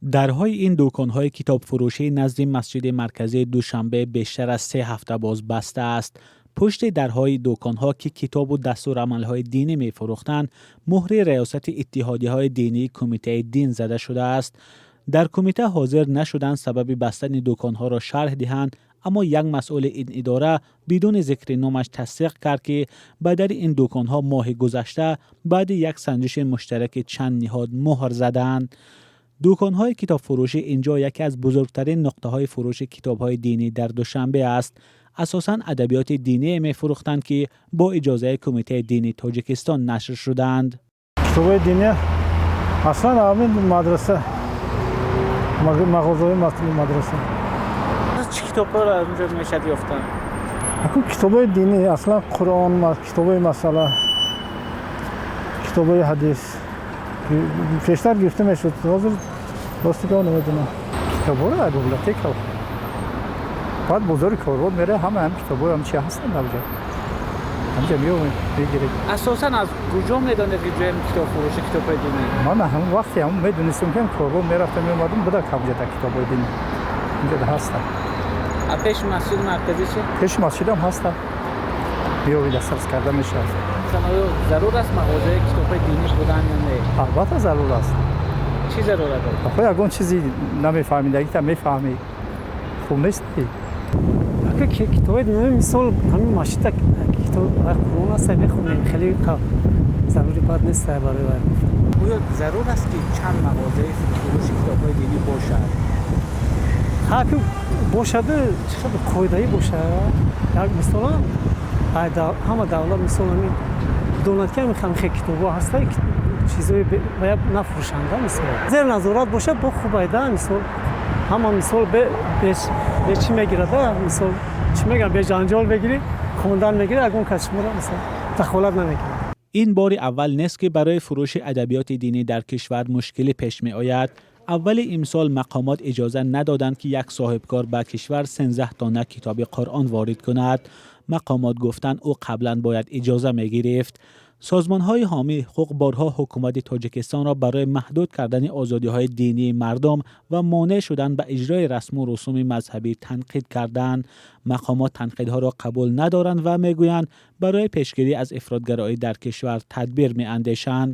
Дарҳои ин дуконҳои китобфурӯшӣ назди масҷиди марказии Душанбе бештар аз 3 ҳафта боз баста аст. Пушти дарҳои дуконҳо, ки китобу дастурамалҳои динӣ мефурӯхтанд, муҳри Раёсати иттиҳодияҳои динии Кумитаи дин зада шудааст. Дар кумита ҳозир нашуданд сабаби бастани дуконҳоро шарҳ диҳанд, аммо як масъули ин идора бидуни зикри номаш тасдиқ кард, ки ба дари ин дуконҳо моҳи гузашта баъди як санҷиши муштараки чанд ниҳод муҳр задаанд. Дуконҳои китобфурӯшӣ инҷо яке аз бузургтарин нуқтаҳои фурӯши китобҳои динӣ дар Душанбе аст. Асосан адабиёти диние мефурӯхтанд, ки бо иҷозаи Кумитаи дини Тоҷикистон нашр шудаанд. Китобҳои динӣ аслан ҳамин мадраса, мағозаҳои мадраса. Чӣ китобҳоро аз онҷо мешад ёфтан? Акун китобҳои динӣ, аслан Қуръон, китобҳои масъала, китобҳои ҳадис пештар гирифта мешуд, ҳозир рости гап, намедонам. Китобҳоро дар библиотека, баъд бозори Корвон мере, ҳама ҳам китобҳои ҳам чи ҳастанд, ҳамҷа ҳамҷа меомем, мегирем. Асосан аз куҷо медонед, ки ҷои китобфурӯши китобҳои динӣ? Ман ҳам вақте ҳам медонистем, ки Корвон мерафтам, меомадам, буда ҳамҷа дар китобҳои динӣ инҷа ҳастанд. А пеши масҷиди марказӣ чи? Пеши масҷидам ҳастанд, меови, дастрас карда мешавад. Оё зарур аст мағозаи китобҳои динӣ будан ё не? Албатта, зарур аст. Чӣ зарурат дорад? Охо, ягон чизи намефаҳмидагита мефаҳмӣ, хуб нест. Китоби динӣ, мисол, ҳамин масҷида китоб, Қуръон аст, мехонем, хеле зарури бад нест барои вай. Оё зарур аст, ки чанд мағозаи фурӯши китобҳои динӣ бошад? Ҳа, ки бошаду чӣ қоидаӣ бошад. Як мисол, ҳама давлат, мисол, ҳамин донад, ки ҳамин хел китобҳо ҳаста, чизҳои бояд нафурӯшанда, мисол, зер назорат бошад, бо хуб айда. Мисол, ҳама, мисол, бе чӣ мегирада, мисол, чӣ мегӯям, бе ҷанҷол мегирӣ, хондан мегирӣ, ягон кас шуморо, мисол, дахолат намекунад. Ин бори аввал нест, ки барои фурӯши адабиёти динӣ дар кишвар мушкилӣ пеш меояд. Аввали имсол мақомот иҷоза надоданд, ки як соҳибкор ба кишвар 13 дона китоби Қуръон ворид кунад. Мақомот гуфтанд, ӯ қаблан бояд иҷоза мегирифт. Созмонҳои ҳомии ҳуқуқ борҳо ҳукумати Тоҷикистонро барои маҳдуд кардани озодиҳои динии мардум ва монеъ шудан ба иҷрои расму русуми мазҳабӣ танқид карданд. Мақомот танқидҳоро қабул надоранд ва мегӯянд, барои пешгирӣ аз ифротгароӣ дар кишвар тадбир меандешанд.